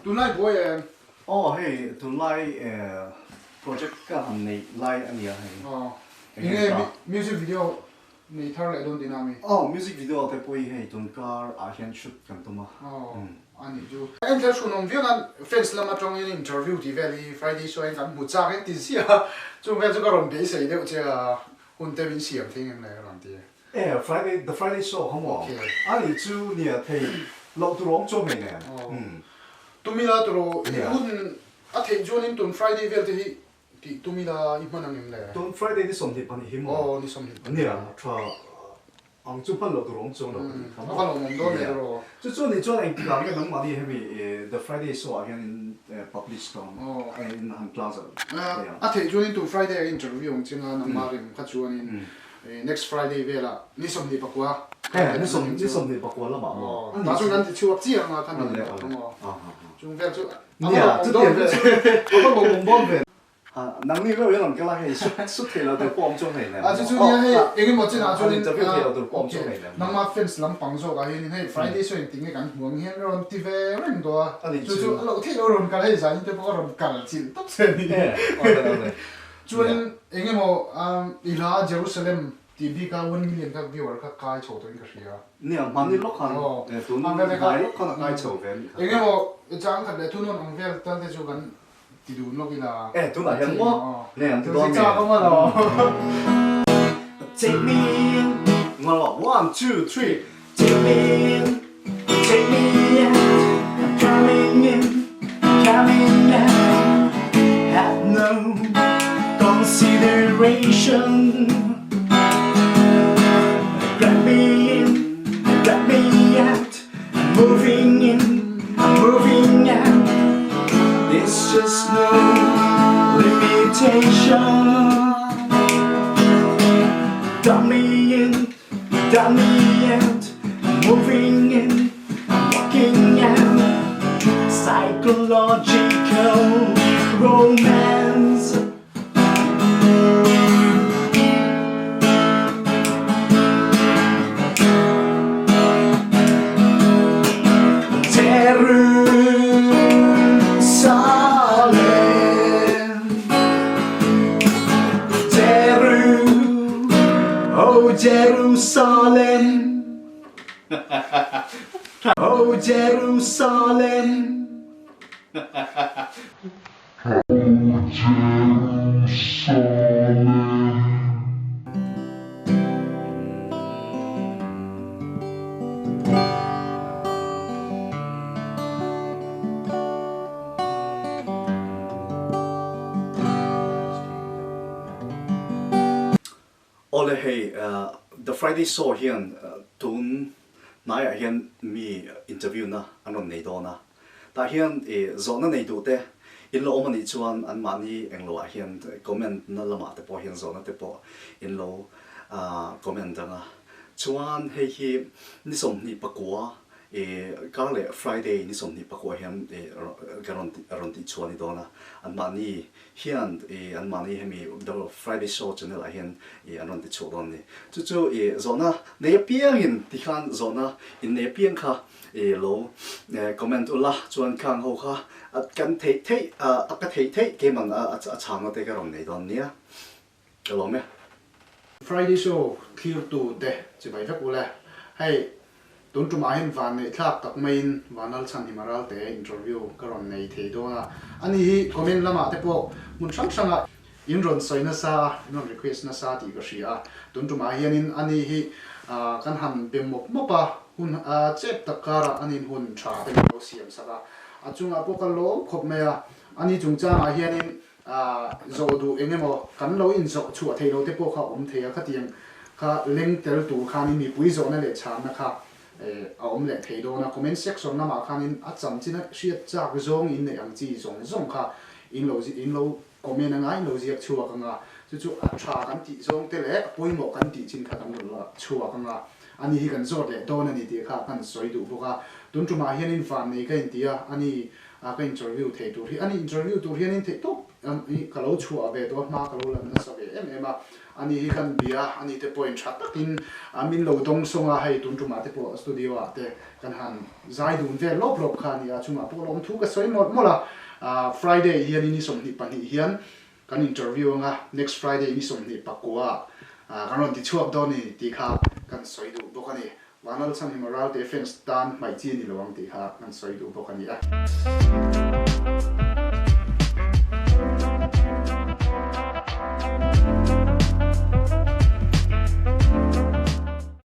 Tunlai buai em? Aw hei tunlai project ka han neih lai a nia hei. Enge music video Nei thar leh dawn tihna a mi? Aw, music video te pawh hi hei tun kar ah hian shoot kan tum a. Aw, a nih chu. Enthler chhun awm viau nan fans lam atangin interview tih vel hi Friday show hian kan hmu chak in ti ziah a, chung vel chu ka rawn beisei deuh che a, hun te min siam thei ngem le ka rawn ti. E, Friday, the Friday show kha maw? A nih chu nia thei loh tur awm chu hei nen. Aw, tumila turu hun a theih chuanin tun Friday vel te hi Tih tum ila i hman ang em le? Tun Friday ni 22 hi maw? Aw, ni 22. Nia, tha ang chu hman loh tur awm chuang lo ka tih kha maw? A va lo awm dawn ve rawh. Chu chu nih chuan engtikah nge nangmahni hemi The Friday Show ah hian in publish dawn in han tlang zauh thei ang? A theih chuanin tun Friday ah interview ang chinga nangmah rem kha chuanin next Friday velah ni 29. He, ni 29 lamah maw? Aw, tah chuan kan ti chhuak chiang a kha ni maw? Chung vel chu Nia, chutiang chu a va lawmawm dawn ve. Nangni reuh hian an kal a, hei sut thei lo tur pawh awm chuang hleinem. A chu chu nia hei engemaw chinah chuanin interview thei lo tur pawh awm chuang hleinem. Nangma fans lampang zawkah hianin hei Friday saw engtin nge kan hmu ang hian rawn ti ve reng tawh a. Chu chu a loh theih lo rawn kal hei zanin te pawh a rawn kal chilh tawp che a ni. Chuanin engemaw i hla Jerusalem Tih bik a 1 million kha viewer kha kai chho tawhin ka hria. Nia, hmanni lawk khan tun hnai lawk khan a kai chho ve a nih kha. Eng emaw chang khat leh thunawn ang vel tal te chu kan ti dun lawk ila. E, tunah hian maw? Nge an ti dawn nge? Take me in, One, two, three, Take me in, take me out, I'm coming in, coming out Have no consideration Grab me in, grab me out I'm moving in, I'm moving out There's just no limitation Dump me in, dump me out I'm moving in, I'm walking out Psychological romance Jerusalem Jeru Oh Jerusalem Oh Jerusalem Oh Jerusalem Awle hei The Friday Show hian tun hnaiah hian mi interview na an rawn nei dawn a, tah hian zawhna nei duh te in lo awm anih chuan an mahni englo ah hian comment na lamah te pawh hian zawhna te pawh in lo comment ang a, chuan hei hi ni 24 I kar leh Friday ni 24 hian i ka rawn rawn tih chhuah a ni dawn a, anmahni hian i anmahni hemi The Friday Show channel ah hian i an rawn ti chhuah dawn a ni. Chu chu i zawhna nei apiangin tikhan zawhna in nei apiang kha i lo comment ula chuan khang ho kha a kan theih theih a ka theih theih keiman a chhangna te ka rawn nei dawn nia. Ka lawm e. Friday show thlir tu te chibai vek ule. Hei tun tumah hian van neih thlak tak maiin Vanal chhan hi Maral te interview ka rawn nei thei dawn a. Ani hi comment lamah te pawh hmun hrang hrangah in rawn sawi nasa a, in rawn request nasa tih ka hria a. Tun tumah hianin ani hi kan han be mawp mawp a, hun chep tak karah anin hun tha te min lo siam sak a. A chungah pawh ka lawm khawp mai a. Ani chungchangah hianin. Zawh duh eng emaw kan lo inzawh chhuah thei lo te pawh kha awm thei a, khatiang kha leng tel tur khanin mipui zawhna leh chhanna kha a awm leh thei dawn a, comment section lamah khanin a chanchin a hriat chak zawng in neih ang chi zawng zawng kha in lo in lo comment anga in lo ziak chhuak anga, chu chu a tha kan tih zawng te leh a pawimawh kan tih chin kha kan rawn la chhuak anga, ani hi kan zawt leh dawn a ni tih kha kan sawi duh bawk a, tun tumah hianin vannei ka inti a, ani a ka interview thei tur hi ani interview tur hianin theih tawp i ka lo chhuah ve tawh a hma ka lo lan nasa ve em em a ani hi kan bia ani te pawhin tha takin a min lo dawng sawng a hei tun tumah te pawh studio ah te kan han zai dun vel lawp lawp kha a ni a chungah pawh lawm thu ka sawi mawlh mawlh a ah Friday hianin ni 22 hian kan interview anga next Friday ni 24 ah kan rawn ti chhuak dawn a ni tih kha kan sawi duh bawk a ni. Vanal chhan hi moral defense tan hmaih chi a ni lo ang tih kha kan sawi duh bawk a ni a.